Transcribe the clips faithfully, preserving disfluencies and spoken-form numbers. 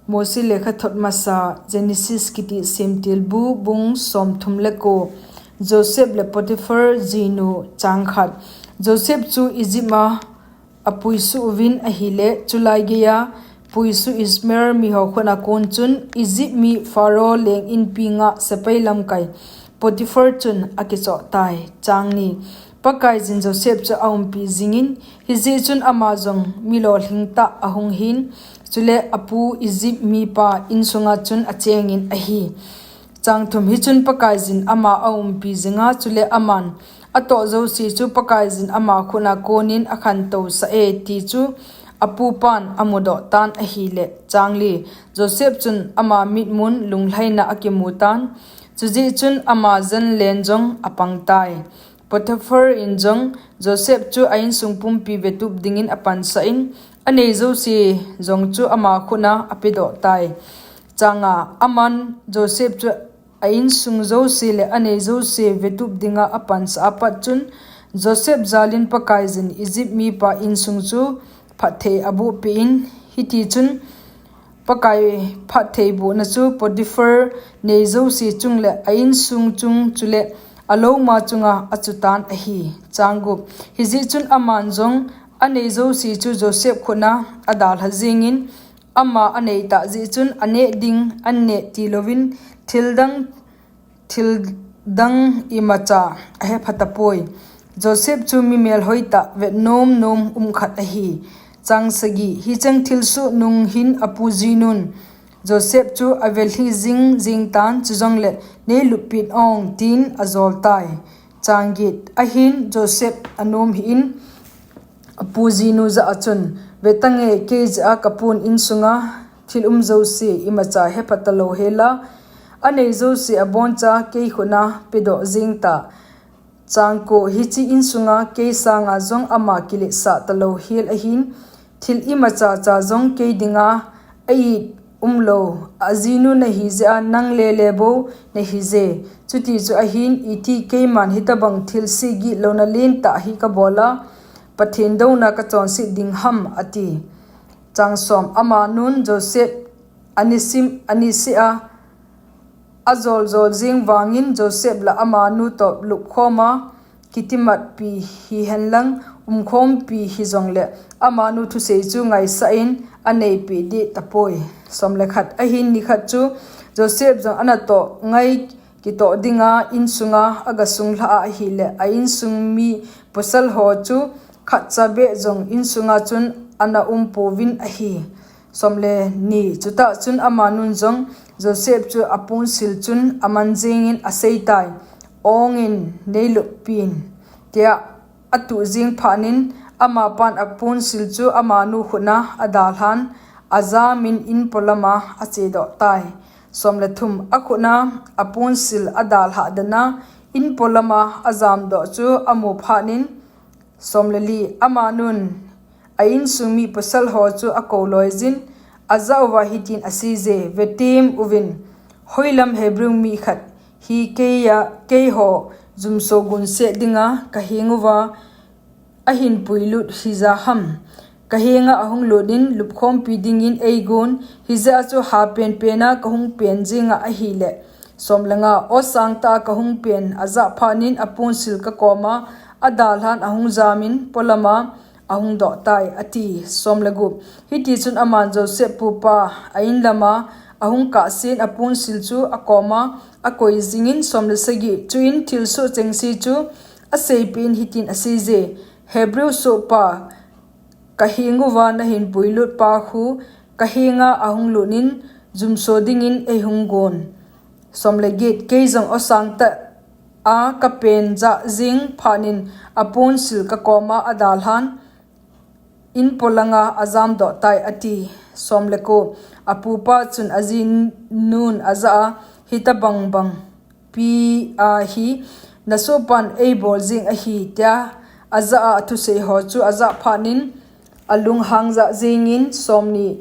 Mosi lekhathot masa, Genesis kiti semtilbu, bung somthum le ko. Joseph le Potiphar jinu. Chang khat. Joseph chu Egypt a apuisuh uvin ahile, chulai geiya puisuh Ishmael miho khut a kon chun Egypt mi Pharaoh leng inpi nga sepai lamkai Potiphar chun akichoh tai. Chang ni. Pakaiyin Joseph chu aumpi jingin, hijeh chun ama jong milolhing tah ahung hin, chule apu Egypt mipa insunga chun achengin ahi. Chang thum. Hichun Pakaiyin ama aumpi jinga, chule aman atoh jouse chu Pakaiyin ama khut a konin akhantou sah e ti chu apupan amudoh tan ahile. Chang li. Joseph chun ama mitmun lunglhaina akimu tan, chujeh chun ama janlen jong apang tai. Potiphar in jong Joseph chu a insung pumpi vetup dingin apansah in, anei jouse jong chu ama khut a apedoh tai. Chang nga. Aman Joseph chu a insung jouse le anei jouse vetup dinga apansah apat chun, Joseph jalin Pakaiyin Egypt mipa insung chu phatthei abohpeh in, hiti chun Pakai phattheibohna chu Potiphar nei jouse chung le a insung chung chule aloma chunga achutan ahi. Chang gup. Hijeh chun aman jong anei jouse chu Joseph khut a adalha jingin, ama anei tah jeh chun aneh ding anneh tilouvin thildang, thildang imacha ahepha tapoi. Joseph chu mi melhoi tah, vetnom nom um khat ahi. Chang sagi. Hicheng thilsoh nung hin apu jinun Joseph chu avelhi jing jing tan, chujongle, "Neilupin ong," tin ajol tai. Chang get. Ahin Joseph anom hih in, apu jinu jah a chun, "Vetange, kei jeh a kapun insunga thil um jouse imacha hepha talou hela, anei jouse aboncha kei khut a pedoh jing ta. Chang ko. Hiche insunga kei sanga jong ama kiletsah talou hel ahin, thil imacha cha jong kei dinga a-it umlou, ajinu nahi jeh a nang lele bou nahi je. Chuti chu ahin, iti keiman hitobang thilse gitlouna lentah hi kabol a, Pathen douna kachonset ding ham?" ati. Chang som. Amanun Joseph anisim, anisih a, ajol jol jing vangin Joseph la amanu toh lupkhom a, kitimatpi hihen lang, umkhompi hijongle, amanu thusei chu ngaisah in aneipeh deh tapoi. Som le khat. Ahin nikhat chu Joseph jong anatoh ngai kitoh dinga insunga agasunglhah a ahile, a insung mi pasal ho chu khatcha beh jong insunga chun ana umpouvin ahi. Som le ni. Chutah chun amanun jong Joseph chu aponsil chun aman jingin aseitai, "Ongin, neilupin," tia atuh jing phatnin, amapan aponsil chu amanu khut a adalhan, ajamin inpolama achedoh tai. Som le thum. Akhut a aponsil adalhah dan a inpolama ajamdoh chu amu phatnin, Som le li. Amanun a insung mi pasal ho chu akou loijin, ajah uva hitin aseije, "Vetem uvin, hoilam Hebrew mi khat hi keiya, keiho jumso gonset dinga kaheng uva ahin puilut hija ham? Kahenga ahung lut in lupkhompi dingin eigon, hijeh a chu ha penpen a kahung pen jinga ahile, Som le nga. Osangtah a kahung pen ajah phatnin aponsil kakoma adalhan ahung jamin polama ahung doh tai," ati. Som le gup. Hitichun aman Joseph pupa a inlama ahung kahsen aponsil chu akoma akoi jingin, Som le sagi. Chuin thilsoh chengse chu aseipeh in hitin aseije, "Hebrew sohpa, kaheng uva nahin puilut pa khu kahenga ahung lut in jumso dingin eihung gon. Som le get. Kei jong osangtah a kapen jah jing phatnin aponsil kakoma adalhan inpolanga ajamdoh tai," ati. Som le ko. Apupa chun ajinun ajah a, "Hitobang bang pi a hi nasohpan eibol jing ahi," tia ajah a athusei ho chu ajah phatnin alunghang jah jingin. Som ni.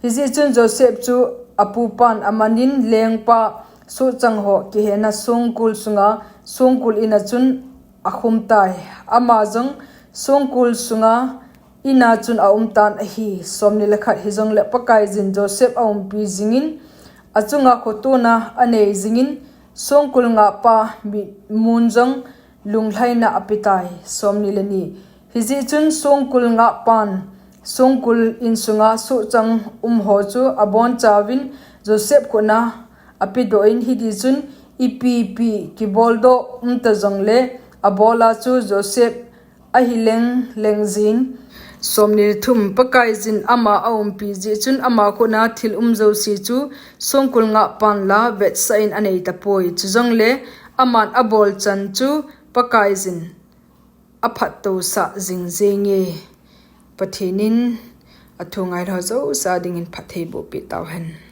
Hijeh chun Joseph chu apupan amanin lengpa sohchang ho kihena songkul sunga, songkul ina chun akhum tai. Ama jong songkul sunga ina chun aumtan ahi. Somni le khat. Hijongle Pakaiyin Joseph aumpi jingin, achunga khotona anei jingin, songkul ngahpa mitmun jong lunglhaina apetai. Somni le ni. Hijeh chun songkul ngahpan songkul insunga sohchang umho chu abonchauvin Joseph khutna apedoh in, hitichun ipi ipi kiboldoh umta jongle abola chu Joseph ahi leng leng jin. Somni le thum. Pakaiyin ama aumpi jeh chun ama khutna thil um jouse chu songkul ngahpan la vetsah in anei tapoi. Chujongle aman abolchan chu Pakaiyin aphattousah jing jenge. Pathen in athu ngailhah jouse dingin phatthei bohpeh tauhen.